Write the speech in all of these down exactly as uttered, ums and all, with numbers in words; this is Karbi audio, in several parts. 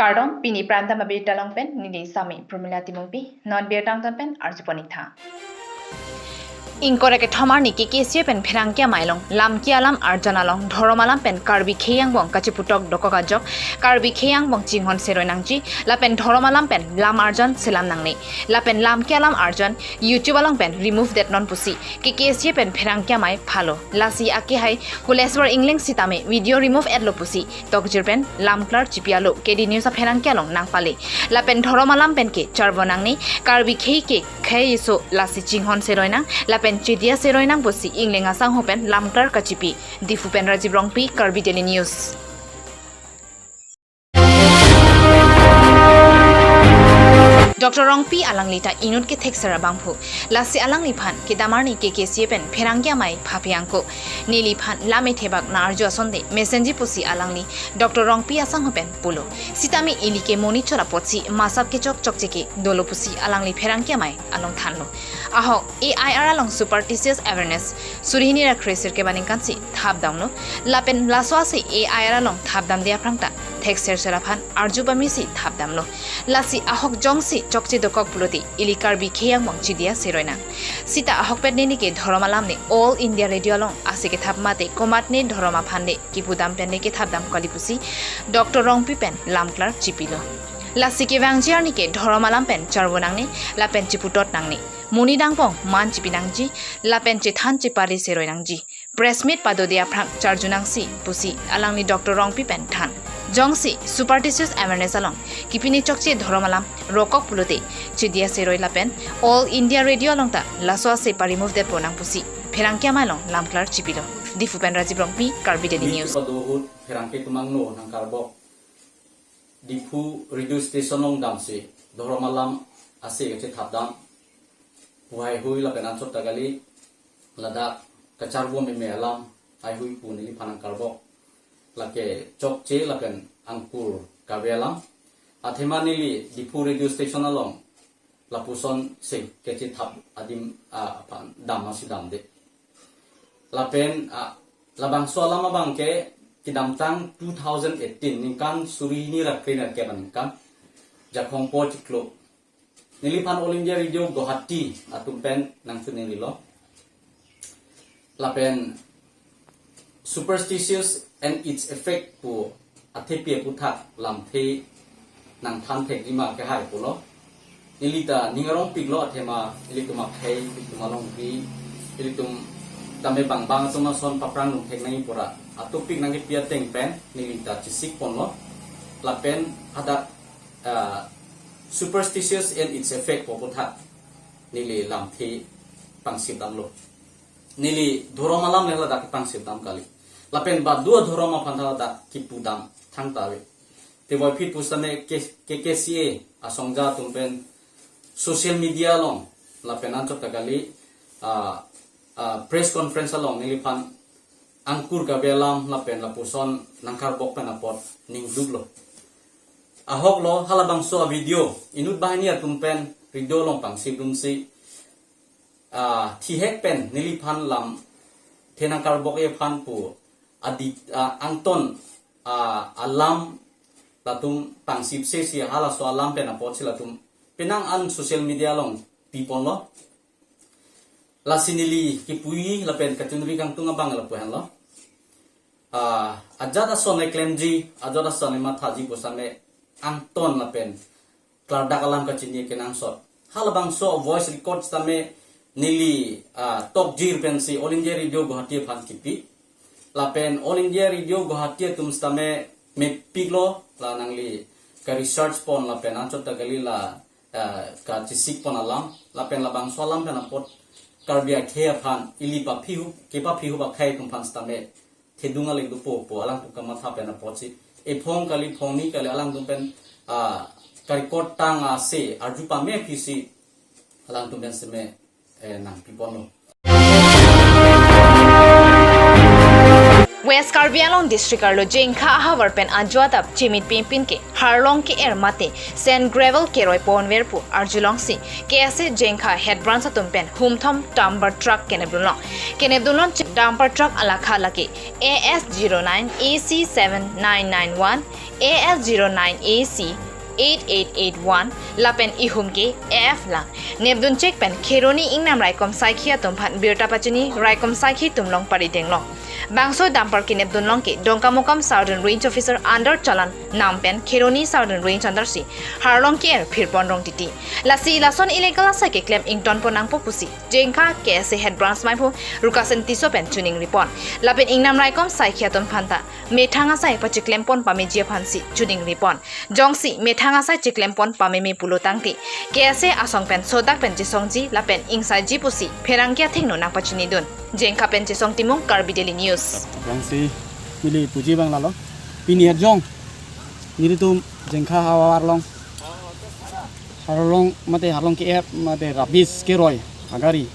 Kardom, pini Prime Time abirta along pen neli Sami Pramila Timungpi, non birta angton pen arjupon ik tha. Ingkoi ra kethom arni K K C A pen pherangke amei along lamki alam arjan along dhorom alam pen Karbi khei angbong kachiputok dokok ajok, Karbi khei angbong chinghon seroi nangji, lapen dhorom alam pen lam arjan selam nangne, lapen lamki alam arjan YouTube along pen remove det non pusi K K C A pen pherangke amei phalo. Lasi akehai Kuleswar Engleng sitame video remove etlo pusi tokjir pen lamklar chipi alo K D News apherangke along nangpale. Lapen dhorom alam pen ke charvo nangne, Karbi khei ke khei eso, lasi chinghon seroi nang lapen chidia seroi nang pusi Engleng asangho pen lamklar kachipi. Diphu pen Rajiv Rongpi, Karbi Daily News. Doctor Rongpi alangli ta inut kethekser abangphu. Lasi alangliphan kedam arni K K C A pen pherangke amei phaphi angko. Neliphan lam ethebak nang-arju asonte mesenji pusi alangli Doctor Rongpi asangho pen pulo. Sitame ili ke monit chot apotsi masap kechok chokche ke dolo pusi alangli pherangke amei along thanlo. Ahok A I R along superstitious awareness suri hini ra kre-sirkep aningkan si thapdamlo. Lapen laso ase A I R along thapdamde aphrang ta thekserser aphan arju pamesi thapdamlo. Lasi ahok jongsi chokche dokok pulote ili Karbi khei angbong chidia seroi nang. Sita ahokpet neli ke dhorom alam ne All India Radio along ase kethap mate komatne dhorom aphan le kipudam pen le kethapdam kali pusi Doctor Rongpi pen lamklar chipilo. Lasi kevangji arni ke dhorom alam pen charvo nangne lapen chiputot nangne. Monit angbong man chipi nangji lapen chethan chepale seroi nangji. Press meet padode aphrang charju nangsi pusi alangli Doctor Rongpi pen than. Jongsi superstitious awareness along kipine chokche dhorom alam rokok pulote chidia seroi lapen All India Radio along ta laso ase pa-remove detpo nang pusi pherangke amei along lamklar chipilo. Diphu pen Rajiv Rongpi, Karbi Daily News. Diphu padohut pherangke atum angno nangkarbok Diphu radio station along damsi dhorom alam ase kachethapdam pu haihui lapen anchot ta kali, ladak kacharvo meme alam haihui pu neliphan nangkarbok. Lake chokche lapen angkur kave alam. Athema neli Diphu radio station along lapuson si kachethap adim, ah, aphan dam masi damde. Lapen, ah, labangso alam abang ke kedamtang two thousand eighteen ningkan suri hini ra kre-nerkep aningkan Jakhong po chiklo neliphan All India Radio Guwahati atum pen nangchiningri lo. Lapen Superstitious and Its Effect pu athepi aputhak lamthe nangthan thekji ma kehai pulo. Neli ta ning arongpiklo, athema ilitum akhei, ilitum alongri, ilitum tame bangbang atum ason paphrang nung thek nangji pura atupik nangkepi ateng pen neli ta chesik ponlo. Lapen hadak, ah, Superstitious and Its Effect pu aputhak neli lamthe pangsip damlo. Neli dhorom alam le ladak pangsip dam kali. Lapen badu adhorom aphan ta ladak kipudam thangta ave. Tevoiphit pusitame K-, K K C A asongja atum pen social media along lapen anchot ta kali, ah, ah, press conference along neliphan angkur kave alam lapen lapuson nangkarbok pen apot ningduklo. Ahok lo halabangso a-video inut banghini atum pen radio along pangsip dunsi, ah, thihek pen neliphan lamthe nangkarbok-e aphan pu adi, ah, angton, ah, alam latum pangsip sesi halaso alam pen apotsi latum penang an social media along piponlo. Lasi neli kipuji lapen kachunri kangtung abang lapu henlo. Ah, ajat ason keklemji, ajat ason kemathaji pusitame angton lapen klardak alam kachini kenangsot. Halabangso voice record sitame neli, ah, tokjir pensi All India Radio Guwahati aphan kipi. Lapen All India Radio Guwahati atum sitame mepiklo, la nangli ka-research pon lapen anchot ta kali la, ah, kachesik pon alam, lapen labangso alam pen apot Karbi akhei aphan ili paphihup, kepaphihup akhei atum aphan sitame thedung aling dopo pu alangtum kamatha pen apotsi ephong kali phongni kali alangtum pen, ah, ka-record tang ase arju pame aphi si alangtum pen seme, eh, nangpiponlo. We West Karbi Anglong District arlo Jengkha ahavar pen ajo adap chimit pimpin ke harlong ke-er mate sand gravel keroi ponver pu arjulongsi K S A Jengkha Head Branch atum pen humthom dumper truck kenepdunlong. Kenepdunlong dumper truck alakha lake A S zero nine A C seven nine nine one, A S zero nine A C eight eight eight one lapen ihum ke A F lang. Nepdun chek pen Kheroni Ingnam Raikom Saikhi atum aphan birta pachini Raikom Saikhi atum along paridenglong. Bangso dumper kenepdunlong ke Dongkamukam Southern Range Officer under Chalan Nam pen Kheroni Southern Range under si harlong ke-er phirpon rong titi. Lasi lason illegal asai keklem ingtonpon nangpo pusi Jengkha K S A Head Branch maiphu Rukasen Tisso pen choningripon. Lapen Ingnam Raikom Saikhi atum aphanta methang asai pachiklempon pameji aphansi choningripon. Jongsi methang asai chiklempon pameme pulo tangte K S A asong pen sodak pen chesongji lapen ingsaiji pusi pherangke athengno nangpachinidun. Jengkha pen Chesong Timung, Karbi Daily News. Jongsi neli puji abang lalo. Pini arjong nelitum Jengkha ahavar along harlong mate harlong ke-er mate rubbish keroi agari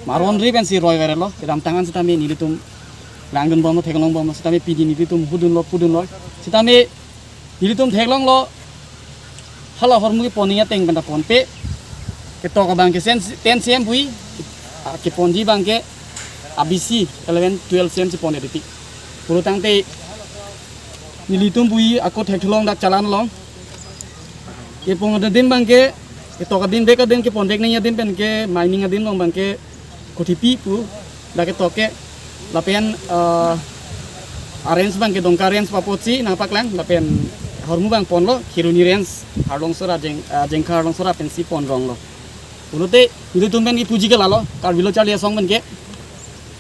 maron ri pensi roiverlo. Kedamtang an sitame nelitum langdunbomlo, theklongbomlo, sitame pini nelitum hudunlo, pudunlo. Sitame nelitum theklonglo, hala ahormu kepon ateng penta ponpe. Ketok abang ke sen, ten C M pu, ah, keponji abang ke abisi eleven, twelve C M si ponde titi. Pulo tangte nelitum pu ako thekthulong dak Chalan along. Kepon adim abang ke, ketok adim, bek adim, kepon bek nangji adim pen ke mining adim along abang ke kothipi pu dak ketok ke. Lapen, eh, a-range abang ke Dongka range apotsi nangpaklang, lapen ahormu abang ponlo Kheroni range, Harlongso ra Jeng, eh, Jengkha Harlongso ra pensi pon ronglo. Pulote nelitum pen kipuji ke lalo, Karbi Lo Charli Asong pen ke.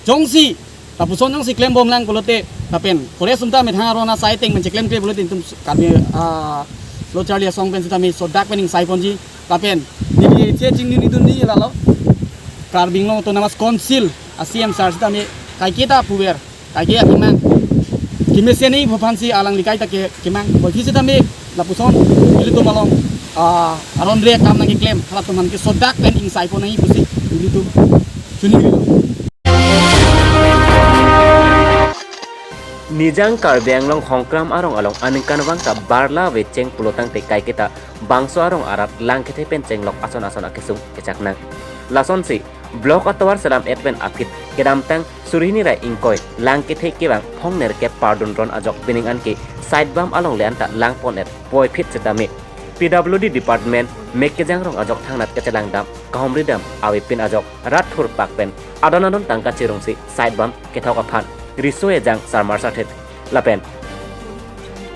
Jongsi, lapuson jongsi klembomlang pulote, lapen forest atum ta methang aron asai ateng pen cheklemkle pulote nelitum Karbi, ah, Lo Charli Asong pen sitame sodak pen ingsaiponji, lapen neli che chingnidunji lalo. Karbi Anglong Autonomous Council a-C M sir sitame kaiketa puver, kaike akemang kemesen-i aphansi alangli kaita ke kemang. Boiphit sitame lapuson nelitum along, ah, aron re akam nangkeklem halatum aphan ke sodak pen ingsaipon nangji pusi nelitum choningrilo. Nijang Karbi Anglong Hongkram arong along aningkanvang ta barla vecheng pulo tangte kaiketa bangso arong arat lang kethe pen chenglok ason ason akesung kechaknang. Lasonsi block atovar selam-et pen aphi kedamtang suri hini ra ingkoi lang kethe kevang phongnerkep pardun ron ajok pining anke side bam alongle anta langpon-et boiphit sitame P W D department mek kejang rong ajok thangnat kachelangdam kahumridam avepin ajok rat thurpak pen adon adon tangka chirungsi side bam kethok aphan riso ejang sarmar sarthet lapen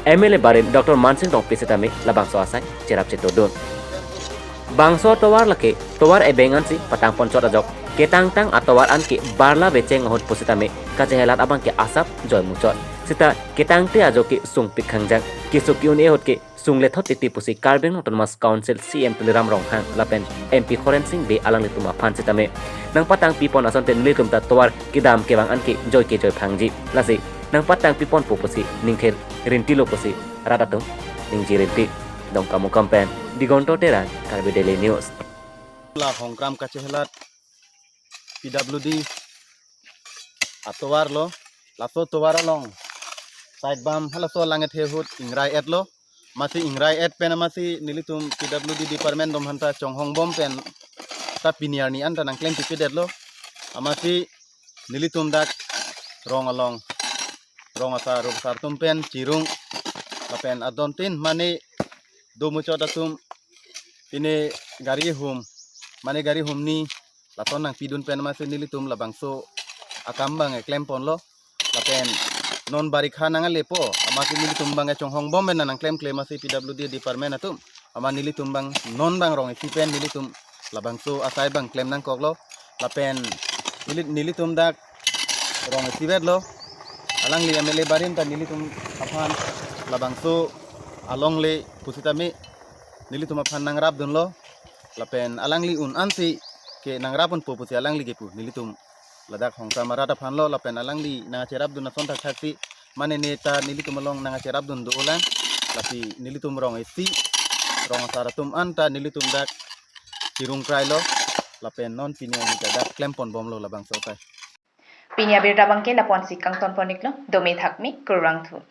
M L A barim Doctor Mansing Rongpi sitame labangso asai cherap chetodun. Bangso tovar lake tovar ebeng ansi patangponchot ajok ketangtang atovar anke barla vecheng ahut pusitame kachehelat abang ke asap joi muchot. Sita ketangte ajok ke sungpik khangjang, keso ke-un-e ahut ke sunglethot titi pusi Karbi Anglong Autonomous Council C M Tuliram Ronghang lapen M P Khorensing Bey alanglitum aphan sitame nangpatangpipon asonte nelitum ta tovar kedam kevang anke joi kejoi phangji. Lasi nangpatangpiponpo pusi ningthe rintilo pusi rat atum ningje rinti. Dongkamukam pen Digonto Terang, Karbi Daily News. La Hongkram kachehelat P W D atovar lo, laso tovar along side bam halaso lang kethe ahut ingrai-etlo. Amatsi ingrai-et pen amatsi nelitum P W D department atum aphanta chonghongbom pen ta pini arni anta nangklem pipedetlo. Amatsi nelitum dak rong along, rong asar, rong asar atum pen chirung lapen adontin mane do muchot atum pine gari hum, mane gari humni lason nangpidun pen amatsi nelitum labangso akam abang keklemponlo. Lapen non barikha nanglepo, amatsi nelitum abang kechonghongbom pen nangklemkle amatsi P W D department atum. Amat nelitum abang non abang rong isi pen nelitum labangso asai abang klem nangkoklo. Lapen neli, nelitum dak rong isivetlo. Alangli M L A barim ta nelitum aphan labangso alongle pusitame nelitum aphan nangrapdunlo. Lapen alangli un ansi ke nangraponpo pusi alangli kepu nelitum ladak Hongkram arat aphanlo. Lapen alangli nangkacherapdun ason thakthaksi mane ne ta nelitum along nangkacherapdun dolang. Lasi nelitum rong isi, rong asar atum anta nelitum dak chirung krailo. Lapen non pini arni ta dak klemponbomlo labangso asai. Pini abirta abangke lapu-ansi kangton pon-iklo, dome thakme, kurvangthu.